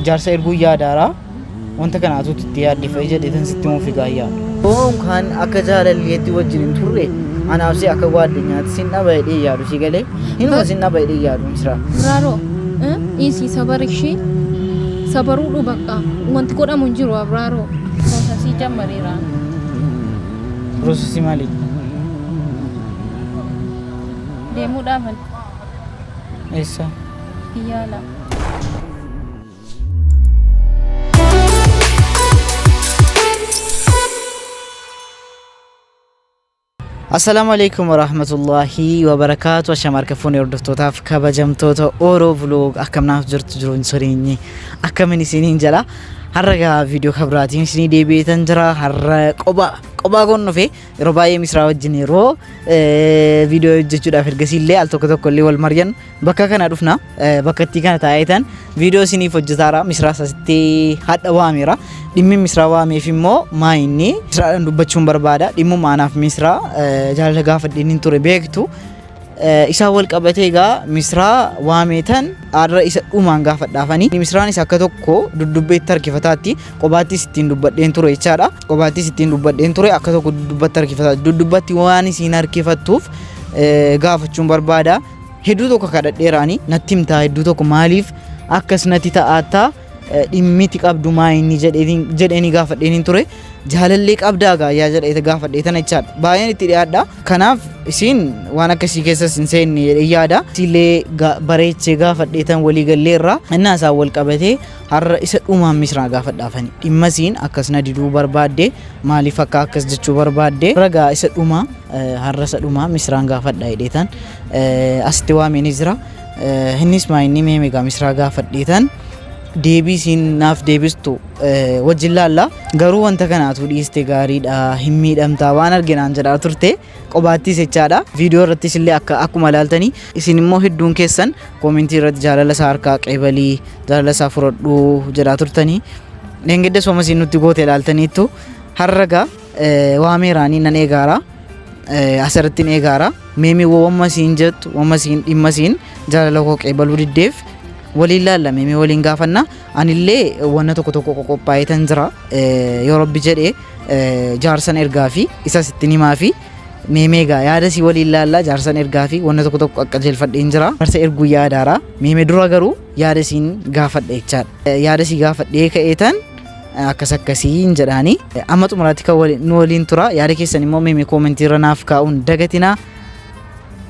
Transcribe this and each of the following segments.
Jaarsa erguu yaadaara. Wanta kana atuutti itti yaadde fa'i jedheetan sitti himuuf egaa yaada. Kan akka jaalalleetti wajjin hin turre anaaf si akka gwaaddenyaatti sin dhaba jedhee yaadu si galee hinuma sin dhaba jedhee yaadu misraa. Abraaroo dhiisii sabar ishii sabaruudhu bakka wanti godhamu hin jiru Abraaroo. Piroosasii jammareera. Piroosesii maalii? Deemuudhaafan Eessa? Biyya alaa. Assalaamu alaikum warahmatullahi wabarakaatu. Ashama harka fuunee hordoftootaaf kabajamtoota Oro Vlog akkam naaf jirtu jiruun soreenyi akkamin isiniin jala. Har'a gaa viidiyoo kabiraatiin isinii deebi'eetan jira. Har'a qophaa qophaa koon dhufe yeroo baay'ee misraa wajjin yeroo viidiyoo hojjechuudhaaf ergasii illee al tokko tokko illee wal mari'an Bakka kana dhufna. Bakka itti kana taa'eetan viidiyoo isiniif hojjetaara. Misraas asitti hadha waameera. Dhimmi misraa waameef immoo maa inni misraadhaan dubbachuun barbaada. Dhimmuma anaaf misraa jaalala gaafadheen hin ture beektu. Isaan wal qabatee egaa misraa waameetan har'a isa dhumaan gaafadhaafani. Misraanis akka tokko duddubbeetti harkifataatti qobaattis ittiin dubbadheen ture jechaadha. Qobaattis ittiin dubbadheen ture akka tokko duddubbatti harkifataatti. Duddubbatti waan isiin harkifattuuf gaafachuun barbaada. Hedduu tokko kadhadheera ani natti himtaa hedduu tokko maaliif akkas natti ta'aattaa dhimmiti qabdu maa inni jedheeni gaafadheeniin ture. Jaalallee qabdaa gaa yaa jedhee gaafadhee tana jechaadha. Baay'een itti dhiyaadha. Kanaaf isiin waan akkasii keessas hin seenne jedhee yaada. Isiillee bareechee gaafadhee tan walii galleerra. Innaa isaan wal qabatee har'a isa dhumaan misraa gaafadhaafani. Dhimma isiin akkas na diduu barbaadde maaliif akka akkas jechuu barbaadde ragaa isa dhumaa har'a isa dhumaa misraan gaafadha jedheetan asitti waameenis jira. Innis maa inni mee meeqa misraa gaafadheetan deebii isiin naaf deebistu wajjin laalla. Garuu wanta kanaatu dhiiste gaariidha hin miidhamtaa waan arginaan jedhaa turte qobaattis jechaadha. Viidiyoo irrattis illee akka akkuma ilaaltanii isin immoo hedduun keessan koomentii irratti jaalala isaa harkaa qeebalii jaalala isaa fudhadhuu jedhaa turtanii. Dheengadda sooma isiin nutti goote ilaaltaniittu har'a gaa waameeraanii nan eegaara. Asirratti hin eegaara. Meemii wamma siin jettu wamma siin dhimma siin jaalala koo qeebaluu diddeef waliin laalla meemii waliin gaafanna. Anillee wanna tokko tokko qoqophaa'eetan jira. Yoo rabbi jedhe jaarsan ergaa fi isas ittiin himaa fi meemee egaa yaada sii waliin laalla jaarsan ergaa fi wanna tokko tokko qaqqajeelfadheen jira. Jaarsa erguu yaadaara. Meemee dura garuu yaada siin gaafadha jechaadha. Yaada sii gaafadhee ka'eetan akkas akkasiin jedhaani. Amma xumuraatti kan nu waliin tura. Yaada keessan immoo meemee koomentii irra naaf kaa'uun dagatinaa.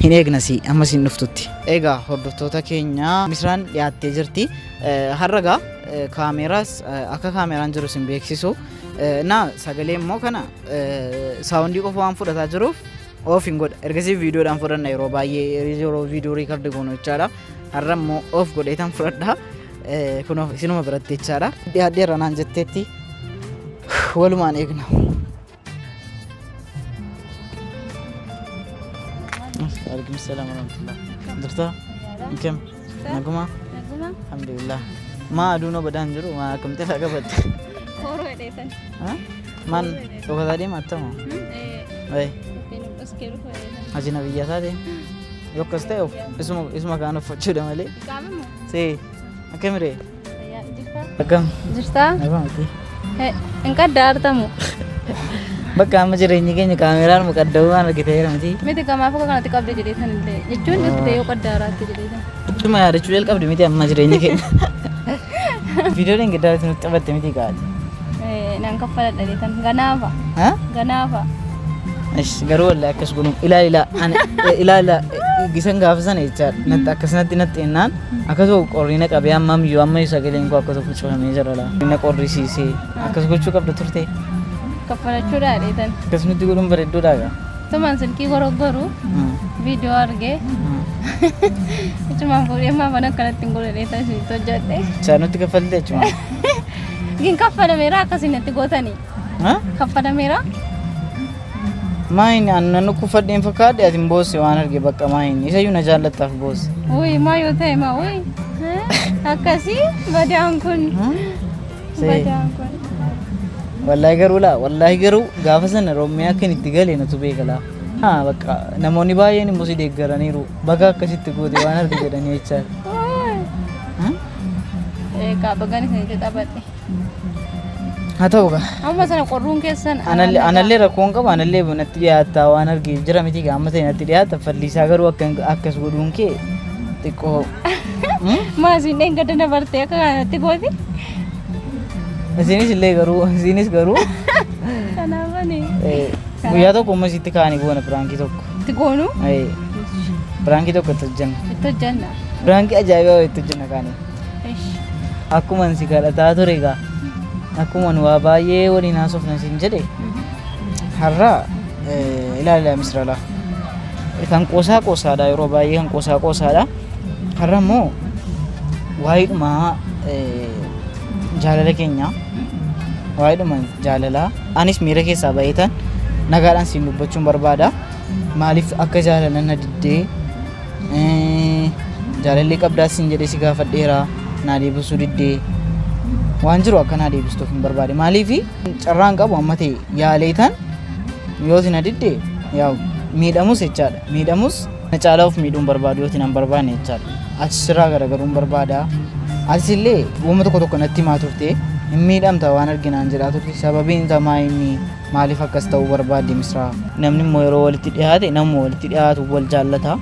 Hin eegnasi amma isin dhuftutti. Egaa hordoftoota keenya misraan dhiyaattee jirti. Har'a egaa kaameeraas akka kaameeraan jiru isin beeksisu. Na sagalee immoo kana saawundii qofa waan fudhataa jiruuf off hin godha. Ergasii viidiyoodhaan fudhanna yeroo baay'ee yeroo viidiyoo riikardi goonu jechaadha. Har'a immoo off godheetan fudhadha. Kunoo isinuma biratti jechaadha. Dhiyaadheerra naan jetteetti walumaan eegna. Waalaikum salaam warahmatullah. Jirta? Akkam? Naguma? Naguma. Alhamdulillah. Maa aduun obadaan jiru maa akkamti irraa qabatte? Kooroo jedheetan. Maan dhokataa deema attama? Wayi Ittiin of dhoskee dhufu jedheetan. hajina biyya taate yoo akkas ta'e of isuma isuma kaan uffachuudha malee. Qaamamu. See akkamiree? Jirtaa? Akkam? Jirtaa? Naguma miti. Hin qadda artamu. Bakka amma jireenyi keenya kaameraan muqadda'uu waan argiteera miti. Miti gamaaf akka kanatti qabde jedhee san illee jechuun dhufte yoo qadda araatti jedhee san. Ittuma yaadachuu jalqabde miti amma jireenyi keenya. Viidiyoon hin giddaatti nutti taphatte miti gaati. Nan kaffaladha jedhee san ganaafa. Ha? Ganaafa. Ish garuu wallahi akkas godhu ilaa ilaa ani ilaa ilaa gisan gaafa sana jechaadha natti akkasumatti natti ennaan akka tokko qorri na qabee amma ammayyuu amma sagaleen koo akka tokko cufamee jira laa na qorrisiisee akkas gochuu qabda turte Kaffalachuudha jedheetan. akkasumatti godhuun bareedduudha gaa. Tumaan silkii goroggoru viidiyoo argee achumaan fuudhee maafan akkanatti hin godhu jedheetan isinitti hojjedhe. Isaa nutti kaffalte achumaan. Gin kaffalameera akkasinitti gootanii. Ha? Kaffalameera. Maa inni ani nan dhukkubfadheen fakkaadhe ati hin boosse waan arge bakka maa inni isayyuu na jaallattaaf boosse. Wuy maa yoo ta'e maa wuy. Akkasii badaan kun. See. Badaan kun. Wallaahi garuu laa wallaahi garuu gaafa sana rommee akka inni itti gale natu beeka laa. Haa bakka namoonni baay'een immoo si deeggaraniiru baga akkasitti goote waan arge jedhanii jechaadha. Wuy. Ha? Bakka bagaan isinitti taphadhe. Haa ta'u gaa. Amma sana qorruun keessan Anallee rakkoon qabu, anallee natti dhiyaata waan argeef jira miti gaa, amma ta'e natti dhiyaata, fallisaa garuu akkas godhuun kee xiqqoo. Maasiin dheengadda na bartee akka kanatti gooti. Isinis illee garuu, isinis garuu Kanaaf ani guyyaa tokko immoo sitti kaanii goona piraankii tokko. Itti goonu. Piraankii tokko itti hojjenna. Itti hojjenna. Piraankii ajaa'ibaa itti hojjenna kaanii. Akkuma si kadhataa ture egaa, akkuma nu waa baay'ee waliin haasofna siin jedhe, har'a ilaala misralaa. Kan qoosaa qoosaadha, yeroo baay'ee kan qoosaa qoosaadha. Har'a immoo waa'eedhuma jaalala keenya, waa'eedhuma jaalalaa, anis miira keessaa baheetan nagaadhaan siin dubbachuun barbaada. Maaliif akka jaalala na diddee, jaalallee qabdaa siin jedhee si gaafadheera, naa deebisuu diddee, waan jiru akka naa deebistuuf hin barbaade. Maaliif carraan qabu amma ta'e yaaleetan yoo na didde yaa'u miidhamus jechaadha. Miidhamus na caalaa of miidhuun barbaadu yoo nan barbaanne jechaadha. Achi sirraa garagaruun barbaada. Atis illee uuma tokko tokko natti himaa turte, hin miidhamta waan arginaan jedhaa turte. Sababiin isaa maa inni, maaliif akkas ta'uu barbaadde misraa? Namni immoo yeroo walitti dhiyaate, namuma walitti dhiyaatu wal jaallata.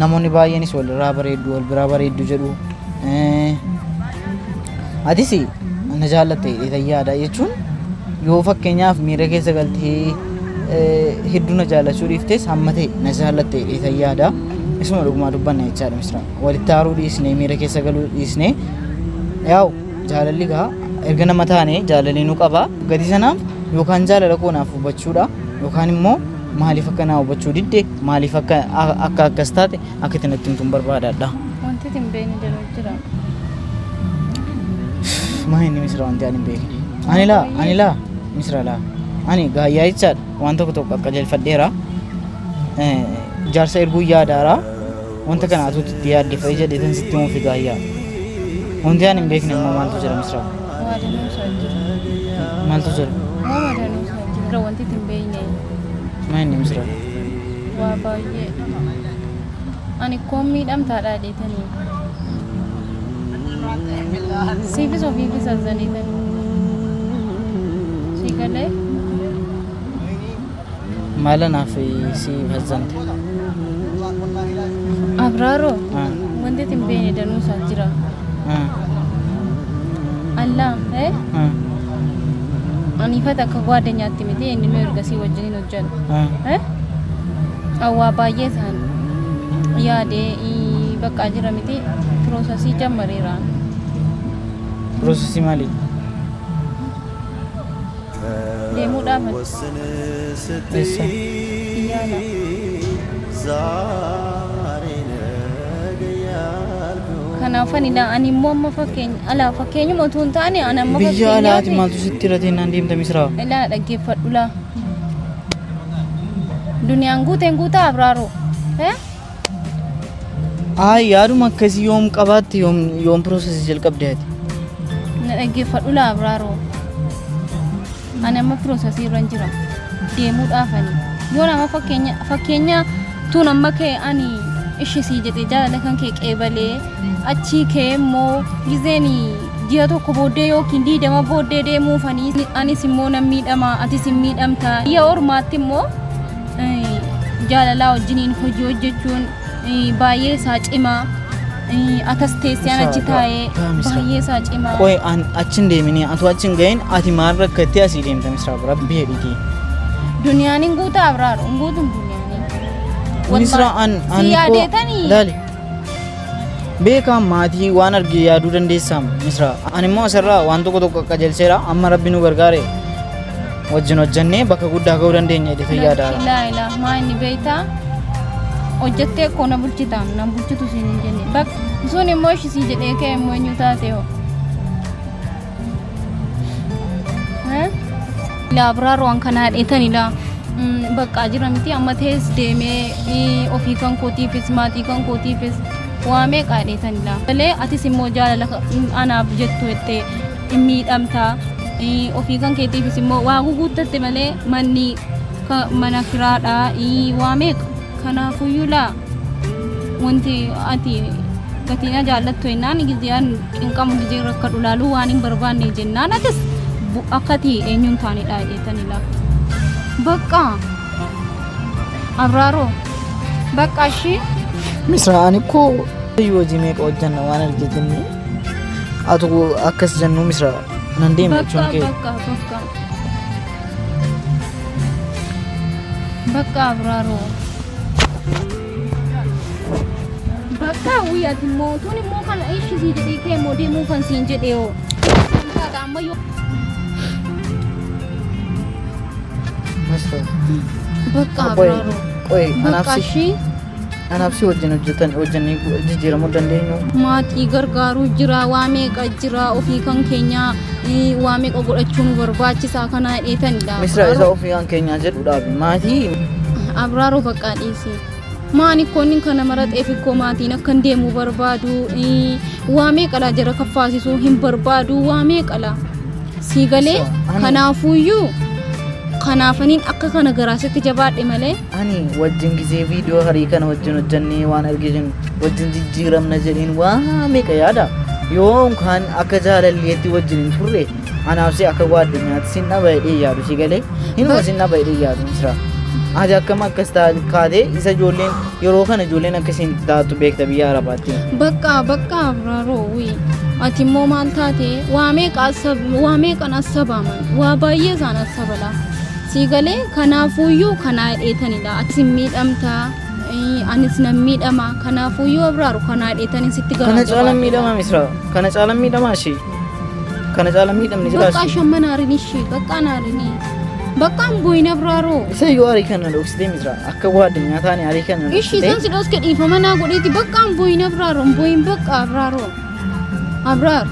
Namoonni baay'eenis walirraa bareeddu, wal biraa bareeddu jedhu. Atis na jaallatte jedhee yaada, jechuun yoo fakkeenyaaf miira keessa galtee hedduu na jaallachuu dhiiftes, hamma ta'e na jaallatte jedhee yaada. Isuma dhugumaa dubbanna jechaadha misraa. Walitti aaruu dhiisnee, miira keessa galuu dhiisnee, yaa'u jaalalli gaa erga nama taane jaalalli nu qaba. Gatii sanaaf yookaan jaalala koo naaf hubachuudha yookaan immoo maaliif akka naa hubachuu didde, maaliif akka akkas taate akka itti natti himtuun barbaadaadha. Wanti itti hin beekne jiru jira. Maa inni misira, wanti ani hin beekne? Ani laa misira laa, ani gaayyaa jechaadha, waan tokko tokko akka jalfadheera. Jaarsa erguu yaadaara, wanta kana atuutti itti yaadde fa'i jedhee tan sitti himuufi gaayyaa. Wanti ani hin beekne immoo maaltu jira misira? Waa danuusaa jira. Maaltu jira? Waa danuusaa jira. Wanti itti hin beekne. Maa inni misira? Waa baay'ee. Ani koon miidhamtaadha jedhetanii. Siifis ofiifis azzaniitanii. Si galee? Maal anaaf si hazzante? Abraaroo. Wanti itti hin beekne danuusaa jira. Allaa. Ani ifata akka gwaaddanyaatti miti, inni nu ergasii wajjiniin hojjennu. Awwaa baay'ee isaan yaadee bakka jira miti, piroosasii jammareera. Piroosesii maalii? Deemuudhaaf. Eessa? Biyya alaa. Kanaaf ani laa, ani immoo amma fakkeenya alaa fakkeenyuma utuu hin taane, ani amma Biyya alaati maaltu sitti hiratee naan deemta misraa? Ilaa, dhaggeeffadhu laa. Duniyaan guuteen guutaa Abraaroo. Ay, yaaduma akkasii yoom qabaatte, yoom piroosesii jalqabde ati? Na dhaggeeffadhu laa Abraaroo. Ani amma piroosesii irra jira. Deemuudhaafani. Yoo nama fakkeenya tun amma kee ani ishi sii jedhee jaalala kan kee qeebalee, achii kee immoo gizeen ji'a tokko booddee yookiin 20 booddee deemuufanii, anis immoo nan miidhama, atis hin miidhamta. Biyya ormaatti immoo jaalalaa wajjiniin hojii hojjechuun baay'ee isaa cimaa. Atas teessee an achi taa'ee baay'ee isaa cimaa. Qoy, an achi hin deemini, atu achi hin gahin, ati maal rakkattee asii deemta misraa bira biyya dhiitee? Duniyaan hin guutaa Abraaru, hin guutuun duniyaan. Misraa, an an Si yaadeetanii. Laali. Beekaa, maatii waan arge yaaduu dandeessaam misraa. Ani immoo asirraa waan tokko tokko qajeelcheera, amma rabbi nu gargaare wajjin hojjennee bakka guddaa ga'uu dandeenya jedhee yaada. Laa ilaa, maa inni beektaa, hojjettee koo na bulchitaa, nan bulchitu siin hin jenne. Bak sun immoo ishii sii jedhee kee immoo eenyu taate hoo? Laa Abraaroo, waan kana hadheetani laa. Bakka jira miti, amma tees deemee ofii kan kootiifis maatii kan kootiifis waa meeqa hadheetani laa. Malee atis immoo jaalala anaaf jettu jettee hin miidhamtaa. Ofii kan keetiifis immoo waa guguuttatte malee, manni mana kiraadhaa, waa meeqa. Kanaafuyyuu laa, wanti ati Gatii na jaallattu jennaan gizee an cinqamu gizee rakkadhu laaluu waan hin barbaanne jennaan atis akkati eenyuun taanedha jedheetani laa. Bakka Abraaroo bakka ishii. Misraa ani koo hojii meeqa hojjanna waan arge jennee atu akkas jennu Misraa nan deema jechuun Bakka kee. bakka bakka. Bakka Abraaroo. Bakka wii ati immoo tun immoo kana ishii sii jedhee kee immoo deemuu kan siin jedhee hoo. Taata amma yoo. Misraa. Bakka Qoy Abraaroo. qoy Bakka anaaf si ishii. anaaf si wajjin hojjetan hojjennee jijjiiramuu dandeenyu. Maatii gargaaruu jira, waa meeqa jira, ofii kan keenyaa waa meeqa godhachuu nu barbaachisaa kanaa dheetanidha. Misraa isa ofii kan keenyaa jedhu dhaabi. Maatii Abraaroo bakka dhiisi. Maani koonni kana maraxeef ikkoo maatiin akkan deemuu barbaadu waa meeqa laa jara kaffaasisuu hin barbaadu waa meeqa laa. Sii galee kanaafuuyyuu kanaafaniin akka kana garaasitti jabaadhe malee. Ani wajjin gisee viidiyoo harii kana wajjin hojjannee waan argee jennu wajjin jijjiiramna jedheen waa meeqa yaada. Yoo kaan akka jaalalleetti wajjin hin turre anaaf si akka gwaddinyaatti sin dhaba jedhee yaadu si galee hinuma sin dhaba jedhee yaadu misra. Ati akkam akkas kaatee isa ijoolleen yeroo kana ijoolleen akkasiin itti taatu beekta biyya Arabaatti. Bakka bakka Abraaroo wii ati immoo maal taate waa meeqa waa meeqan asabaaman waa baay'ee isaan asabala sii galee kanaafuuyyuu kanaa dheetanidha ati sin miidhamta anis nan miidhama kanaafuuyyuu Abraaru kanaa dheetanin sitti garaa Kana caalaan jabaadhe. miidhama misra. Kana caalaan miidhama ishee. Kana caalaan miidhamni jira Bakka ishee. shamman aarin ishee bakka naarini bakka hin boo'in Abraaroo. Isa iyyuu aarii kana dhoksitee misra. Akka gwaddinyaa taane aarii kana Ishii dhoksitee. san si dhoske dhiifama naa godhiiti bakka hin boo'in Abraaroo hin boo'in bakka Abraaroo. Abraar.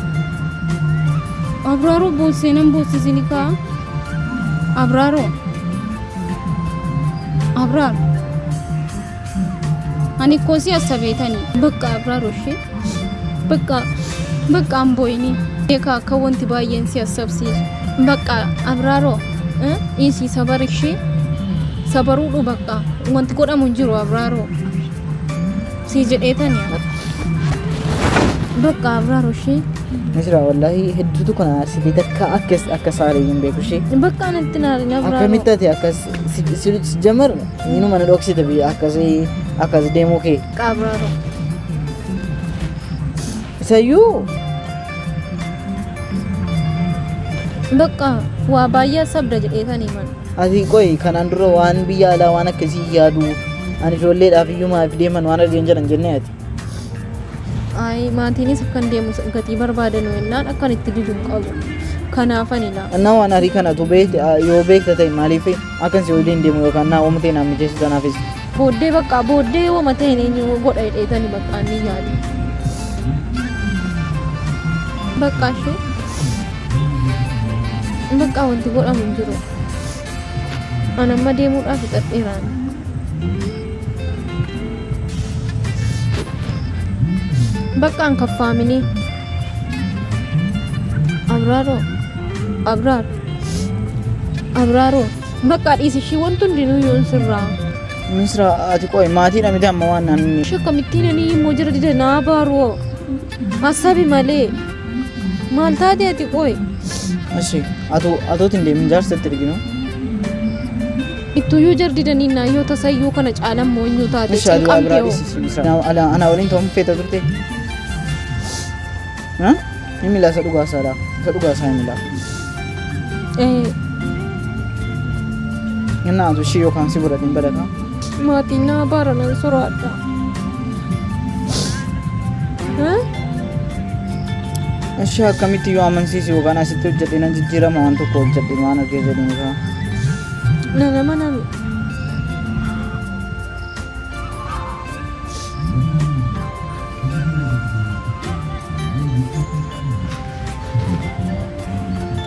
Abraaroo boossee nan boossisini kaa. Abraaroo. Abraar. Ani koo si assabeetani bakka Abraaroo ishee bakka bakka hin boo'ini. Beekaa akka wanti baay'een si assabsiisu. Bakka Abraaroo dhiisii sabar ishee sabaruudhu bakka wanti godhamu hin jiru Abraaroo. Sii jedheetani. Bakka Abraaroo ishee. Misra wallahi hedduutu kana aarsitee takka akkas akka saarii hin beeku ishee. Bakka anatti naarin Abraaroo. Akkamitti ati akkas si jamar inuma na dhoksite biyya akkasii akkas deemuu kee. Bakka Abraaroo. Isayyuu Bakka waa baay'ee sabda jedheetanii mana. Ati qoy kanaan dura waan biyya alaa waan akkasii yaadu ani ijoolleedhaaf iyyuu maaf deeman waan argeen jedhan jennee ati. Ayi maatiinis akkan deemu gatii barbaadanu jennaan akkan itti didu hin qabu. Kanaafani laa. Annaa waan arii kanatu beekte yoo beekta ta'e maaliif akkan si waliin deemu yookaan naa uummatee naa mijeessu tanaafis. Booddee bakka booddee wama ta'een eenyu godha jedheetani bakka inni yaade. Bakka ishee bakka wanti godhamu hin jiru. An amma deemuudhaaf fixadheeraan. Bakka an kaffaaminii. Abraaroo. Abraar. Abraaroo. Bakka dhiisi ishii wanti hundinuu yoon sirraa. Misra ati qoy maatiidha miti amma waan naan Ishee akkamittiin ani immoo jira dida naa baaroo. Asabi malee. Maal taate ati qoy. Ashi atu atootiin deemin jaarsatti erginu. Ittuyyuu jar didanii naa yoo tasayyuu kana caalan moonyuu taate Ishi ati waa biraa cinqamtee hoo. dhiisisi Misra. Ana waliin ta'uun feeta turte. Ha? Himila isa dhugaa isaadha. Isa dhugaa isaa himila. Innaa atu ishii yookaan si godhadhin badaka. Maatiin naa baara nan soraadha. Ishii akkamitti yoo amansiisi yookaan asitti hojjedhe nan jijjiirama waan tokko hojjedhe waan argee jedheen isaa. Nan amaname.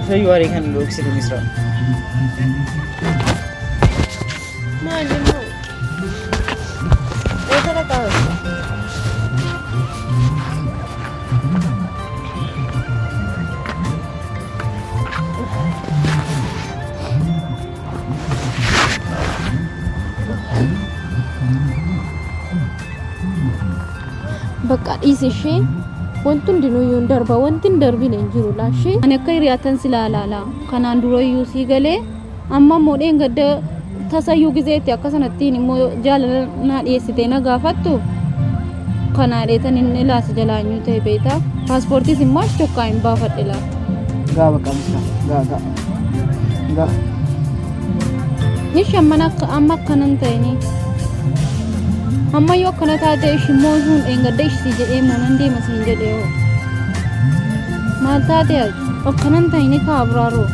Isayyuu aarii kan dhoksite Misra. Maal immoo? Eessa dhaqaa? Bakka dhiisi ishee wanti hundinuu iyyuu hin darba wanti hin darbine hin jiru laashee. Ani akka hiriyaattan si laalaala kanaan dura iyyuu sii galee amma immoo dheengadda tasayyuu gizeetti akka sanattiin immoo jaalala naa dhiyeessitee na gaafattu kanaa dheetan inni laasi jalaanyuu ta'e beektaa paaspoortiis immoo achi tokkaa hin baafadhe laa. Gaa bakka misra. Gaa gaa. Gaa. Ishi amma akka amma akkanan ta'ini. Amma yoo akkana taate ishi immoo sun dheengadda ishi si jedhee immoo nan deema siin jedhee hoo. Maal taate ati? Akkanan ta'ini kaa Abraaroo.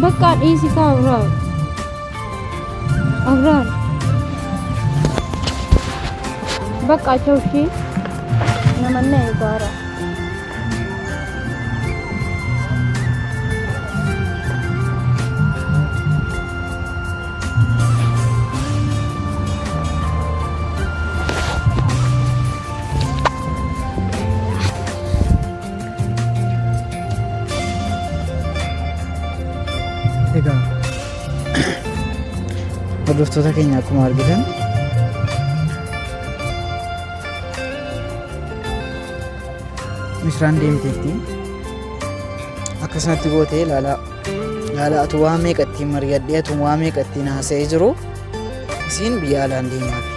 Bakka dhiisi kaa Abraar. Abraar. Bakka achoo ishii namanna eegaara. Egaa hordoftoota keenya akkuma argitan Misraan deemteetti. Akkasumatti gootee ilaalaa. Ilaalaa atu waa meeqa ittiin mari'adhee atu waa meeqa ittiin haasa'ee jiru isiin biyya alaan deemaafi.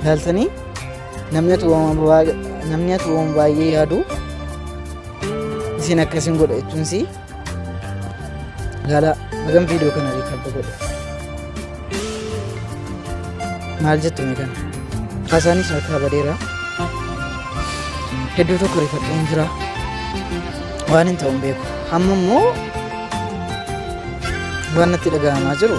Ilaaltanii namni ati namni ati waan baay'ee yaadu isin akkasin godha jechuun si ilaala hagam viidiyoo kana riikarda godhe maal jettu mee kana haasaanis harkaa badeera hedduu tokko rifadheen jira waan hin ta'u hin beeku hamma immoo waan natti dhaga'amaa jiru